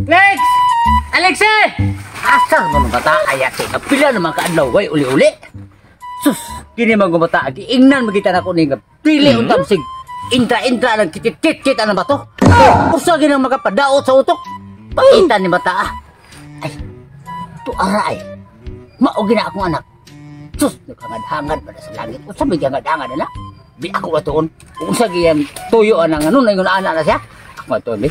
Lex! Alexe! Asa naman bata ay ate? Pila naman kaadlaw way uli-uli. Sus, kini man gumata giingnan magita nako ni nga pili unta sig intra-intra lang kitit-kit ang bato. Usa ginang makapadaot sa utok. Pakita ni bata ah. Ay, tuara ay. Mao gina akong anak. Sus, naghangad-hangad ba na sa langit? Usa may gihangad-hangad na? Di ako atuon. Unsa giyang tuyo anang ano na ingon ana na siya? Ako atuon di.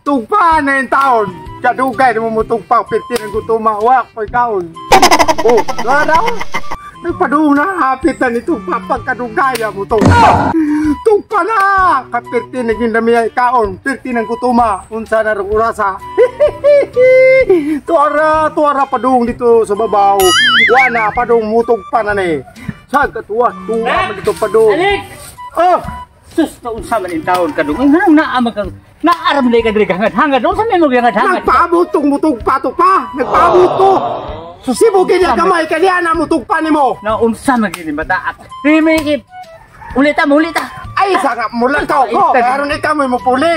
Tugpa na yung taon. Kadugay na mo mutugpa. Pirti ng gutuma. Wak, pa'y kaon. Oh, wala daw. Nagpadung na. Hapit na ni tugpa. Pagkadugay mo tugpa. Tugpa na. Kapirti na gindami ay kaon. Pirti ng gutuma. Unsa na rong urasa. Tuara, tuara padung dito sa babaw. Wana padung mutugpa na ni. Saan ka tuwa? Tuwa man dito padung. Alex! Oh! Sus, naunsa man in taon ka dong. Ay, nganong naa man ka. Naaram na ka diri hangad-hangad. Unsa may mo hangad-hangad? Nagpaabot tong mutugpa to pa. Nagpaabot to. Susibo kini kamay kaniya na mutugpa nimo. Naunsa man gini bata. Di may ulita mo ulita. Ay sanga mulakaw ko. Karon ikaw may mupuli.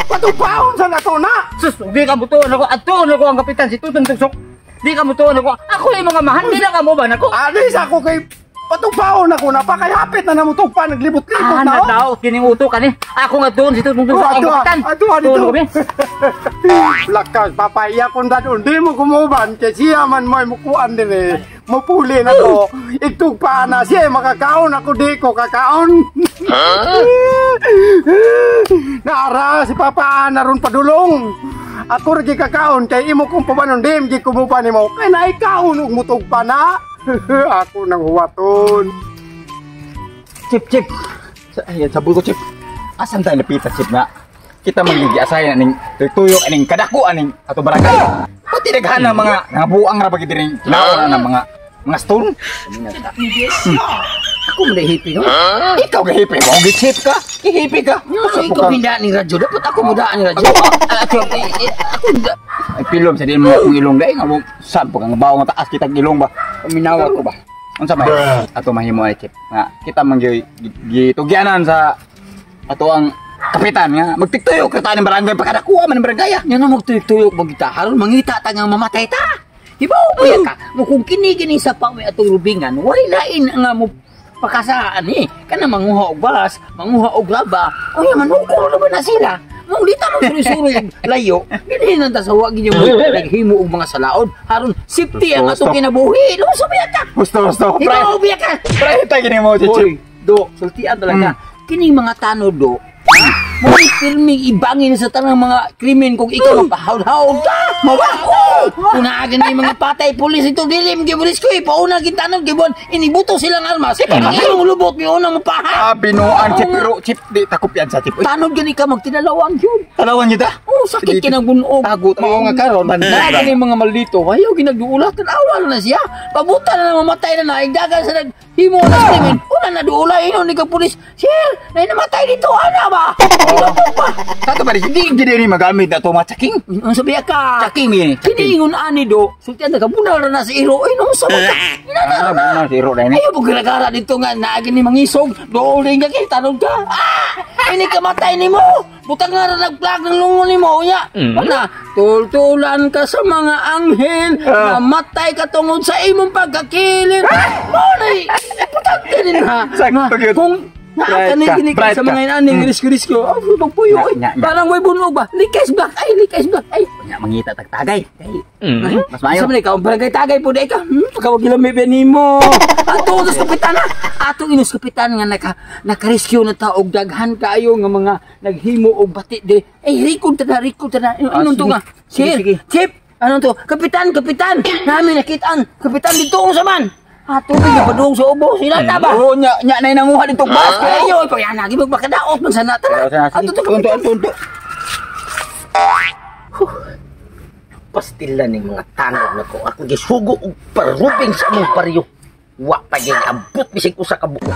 Patugpaon sa nato na. Sus, di ka mutuon ako. Atuon ako ang kapitan si Tutong Tugsok. Di ka mutuon ako. Ako yung mga mahan. Di na ka mo ba nako? Ani sa ako kay patugpaon ako na pa kay hapit na namutugpa naglibot-libot Ah, na. na daw kining uto kani. Ako nga doon si Tutong Tugsok ang kapitan. Ato dito. Tuon ko, be. Lakas papaya kung dadon di mo kumuban kay siya man mo'y mukuan din eh. Mupuli na to. Itugpa na siya makakaon ako di ko kakaon. Naara si papa na ron padulong. Ako ra kakaon kay imo kong pabanon di gi kumuban nimo. Kay naikaon og mutugpa na. Ako nang huwaton. Chip, chip. Ayan, sabol ko, Chip. Asan tayo napita, Chip, na? Kita magiging aning tuyok, aning kadako, aning ato barangay. Pati naghan ng mga nabuang ra pag rin kinaon na mga stone. Ako mo hipi no? Ikaw gahipi mo, gichip ka, gihipi ka. No, ikaw hinda ni radyo. Dapat ako mo daan ni radyo. Ako ako Ay pilom sa din mo akong ilong dai nga mo saan pa kang bawo nga taas kitag ilong ba. Paminawa ko ba. Unsa may ato mahimo ay Chip. Nga kita man gyud gitugyanan sa ato ang kapitan nga magtiktuyok ka ta ng barangay pagkadakuha man ng barangay. Nya na magtuyok-tuyok magita. Haron mangita ta nga mamatay ta. Hibaw ba ka? Mo kung kini gini sa pa may atong rubingan, way lain nga mo pakasaan eh. Kana manguha og balas, manguha og laba. Unya manukol na ba na sila? Mong di ta magsuroy-suroy layo. Dinhi ta sa wa gyud mo naghimo og mga salaod. Haron safety ang atong kinabuhi. Luso biya ka. Gusto gusto. Hibaw biya ka. Pre, tayo gini mo Chip. Oy, do, sultian talaga. Kining mga tanod do. Mo filming ibangin sa tanang mga krimen kung ikaw mapahawd-hawd ka. Mawa ko. Una gani mga patay pulis ito dilim gibulis ko ipauna gitanong gibon inibuto silang armas. Ang imong lubot mi unang mapaha. Ah, binuan Chip pero Chip di takupyan sa Chip. Uy, Tanod gani ka magtinalawang yun. Talawan niyo ta. Oh, sakit kinang bunog. Tagot mo nga karon. Banda gani mga maldito. Ayaw ginagduula tan-awa na siya. Pabutan na mamatay na naigdagan sa naghimo na krimen. Una na duula ino ni ka pulis. Sir, nay namatay dito ana ba? Ilupok pa. Kato pa rin, hindi gid ni magamit na to mga tsaking. Ang sabi ka. Tsaking ni. Kini ingon ani do. Sultian na kabunal na si Iro. Ay no sa ka. Ah, bunal si Iro dahil ni. Ayaw mo gara-gara dito nga naagi ni mangisog. Dool ka kay tanong ka. Ah! Ini kamatay nimo. Butang nga ra nagplag ng lungon nimo unya. Wala, tultulan ka sa mga anghel. Namatay ka tungod sa imong pagkakilit. Mo na butang ganin ha. Sakto gyud. Kung Bright naakanin ka, gini ka bright sa ka. mga inaning risko-risko. Oh, pagpuyo oy. Nya, nya, nya. Parang may bunog ba? Likes black ay, likes black ay. Nya mangita tagtagay. Kay mas maayo. Sa man ikaw, barangay tagay po di ka. Pagkawag gilami ba nimo. Ato sa kapitan ha. Ato inos kapitan nga naka-rescue na ta og daghan kaayo nga mga naghimo og bati di. Ay record ta na, record ta na. Anong to nga? Sir, Chip, anong to? Kapitan, kapitan. Nami nakitaan. Kapitan dito unsa man? Ato gid padung sa ubo sila ta ba? Oo, nya nya nay nanguha dito bas. Ayo, pag yan lagi magpakadaot man sana ta. Ato to Tunto kapitan. tunto. Pastila ning mga tanod na ko. Ako gisugo og parubing sa among baryo. Wa pa gyud abot bisag usa ka buok.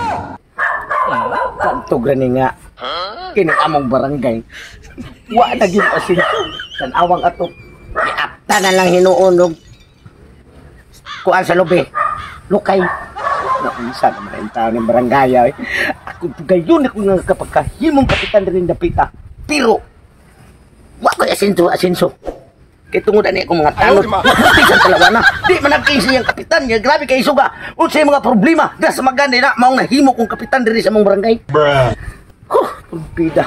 Kanto gani nga kining among barangay. Wa na gyud asin. Tan-awang ato. Giapta na lang hinuon og kuan sa lubi. Lukay. Naunsa naman ang tao ng barangay. Eh. Ako gayon ako nga kapag kahimong kapitan rin dapita. Pero, wa ko'y asinso, asinso. Kay tungod ani akong mga tanod. Maputi sa talawana. Di man nagkaisi ang kapitan niya. Grabe kay suga. Unsay mga problema. Das maganda na maong nahimo kong kapitan diri sa mong barangay. Bruh. Huh, pida.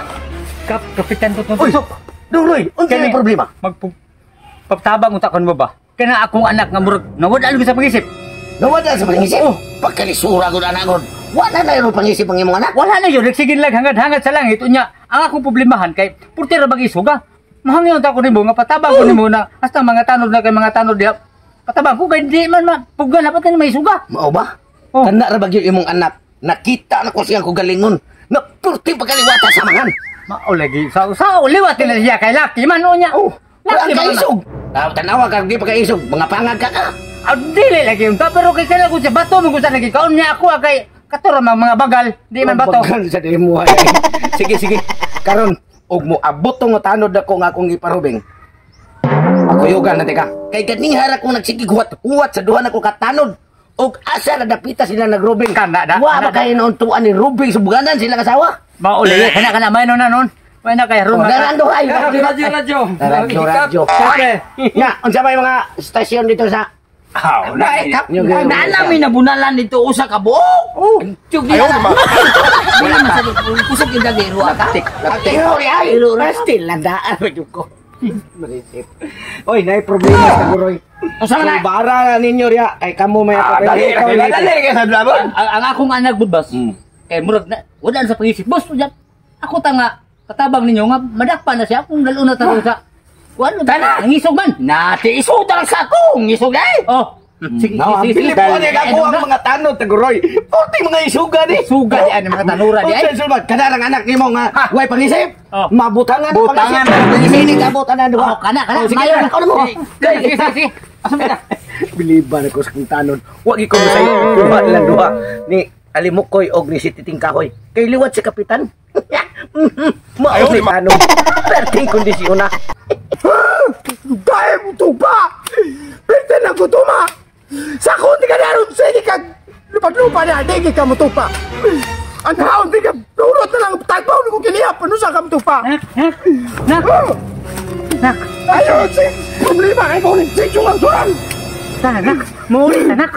Kapitan to. Uy, Duroy, unsay may problema? Magpagtabang unta kon mo ba? Kana akong anak nga murag nawad-an sa pangisip. Nawad-an sa pangisip? Oh, pagkalisura gud anak gud. Wala na yun pangisip ang imong anak. Wala na yun. Nagsigin lang hangad-hangad sa langit. Unya, ang akong problemahan kay purti ra bang isuga. Mahangyon ta ko nimo nga patabang ko nimo na hasta mga tanod na kay mga tanod diha. Patabang ko kay di man mapugan dapat na may isuga. Mao ba? Oh. Kana ra ba gyud imong anak? Nakita na ko siyang kugalingon. Na purti pagkaliwata sa mangan. Mao lagi sa liwat na siya kay laki man unya. Oh, wala kaisog. Tanawa ka di pa kaisog, mga pangag ka ka. Dili lagi unta pero kay kana ko siya bato mo ko sa lagi kaon niya ako kay katura mga bagal, di man bato. Bagal sa dimo. Sige sige. Karon og mo abot tong tanod ako nga akong giparubing. Pakuyugan na ka. Kay ganing hara kong nagsigig huwat-huwat sa duha nako katanod. Og asa na dapita sila nagrubing. Kana da. Wa ba kay nauntuan ni rubing subuganan sila kasawa? Mao lagi kana kana may non non. May na kay ron. Narando ay. Radyo radyo. Radyo radyo. Nga unsa may mga stasyon dito sa Aw, na may nabunalan dito usa ka buok. Oh. Ayaw ma. Kusog yung dagero ka. Laktik. Ay, still landaan pa jud ko. Marisip. Oy, naay problema sa guroy. Unsa man na? Bara na ninyo riya kay kamo may ako. Dali, dali kay sa labon. Ang akong anak bud boss. Kay murag na wala sa pangisip boss. Ako ta nga katabang ninyo nga madakpa na siya akong dalo na tarong sa kuan Tana! Nangisog man. Nati isog ta lang sa akong isog ay. Oh. Sige, sige, sige. Pili po ni ako ang mga tanod taguroy. Puti mga isuga ni. Suga di ani mga tanura di ay. Unsa sulbad kanarang anak nimo nga way pangisip. Oh. Mabutangan Butangan. pangisip. Kabutangan duha. Oh, kana kana. Oh, sige, Mayo na, na mo. Sige, sige, sige. Asa man ka? Biliban ako sa kong tanod. Wa gi ko mosay kuha nilang duha ni Alimukoy og ni si Titing Kahoy. Kay liwat si kapitan. Mao ni tanod. Perting kondisyon na. Kaya mo tupa! Pwede na ko tuma! Sa kunti ka naroon, sige ka! Lupad-lupa na, di ka mo tupa! Ang haon, di ka! Urot na lang, tagpaw na kong kinihap! Ano sa ka mo tupa? Nak, nak, nak. Nak. Ayun, sige! Problema kayo kung nagsidyo ang surang! Tara, nak. Muuli ta, nak.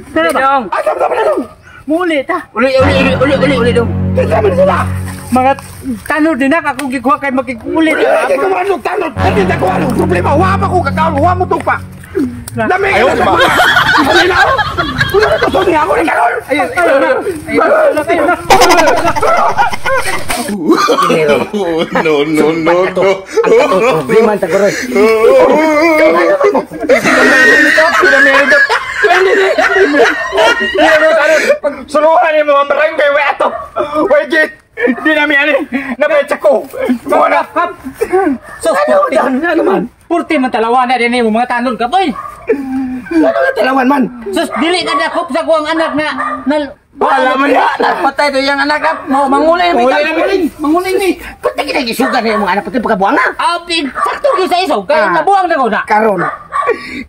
Tara ba? Ay, tama na lang! Muuli ta. Uli uli uli uli uli uli dong. Kita man sila! Mga tanod din nak, akong gikuha kay makikulit. Hindi ka manok tanod! Hindi na ko anong problema! Wa pa ko kakaon, wa mo tupa! Lamig na sa mga! Ano na ako? Ano na to? Ako ni Karol! Ayun, ayun, ayun, ayun. No, no, no, no. Ang katong problema taguroy. Suluhan ni mga barangay way ato. Way git. Di nami ani. Napetsa ko. Mga na. Sus, Ano ano man? Purti man talawa na din mo mga tanod ka boy. Ano na talawan man? Sus, dili na dakop sa kuang anak na Wala man ya. Patay to yang anak kap. Mau mangulay mi. Mangulay Mangulay mi. Pati kinagisugan na yung mga anak pati pagkabuang na. Apig, sakto gyud sa isaw kay nabuang na ko na. Karon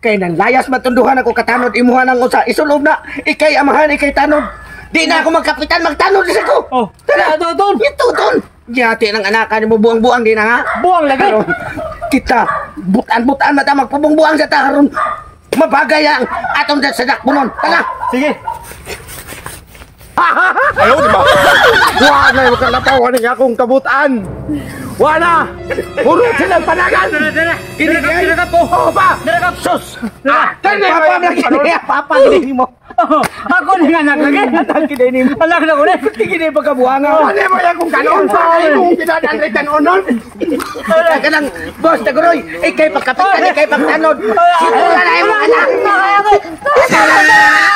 kay nanlayas matunduhan ako katanod imuha ng usa isulob na ikay amahan ikay tanod. Di na ako magkapitan magtanod sa ko. Oh, Tara. Tara, ton. Ito ton. Yati ng anak mo buang-buang di na nga. Buang lagi. Karon kita butan-butan mata magpabungbuang sa ta karon. Mabagay ang atong sa dakbonon. Tara. Sige. Ayaw, di ba? Wa na yung kalapawan ng akong kabutan! Wa na! Urot silang panagan! Dara, Kini dara, di ay. dara po. Oo pa! Dara Sus. Dara. Papa lagi niya, papa gini mo. Oh, ako ni nga anak lagi. Anak gini mo. Anak na ko ni. Gini pagkabuanga. Ano mo yung kung kanon pa? Ay, kung kinadaan rin kanonon! Kanang boss taguroy, ikay pagkapitan, ikay pagtanod. Sigura na imong anak. Anak.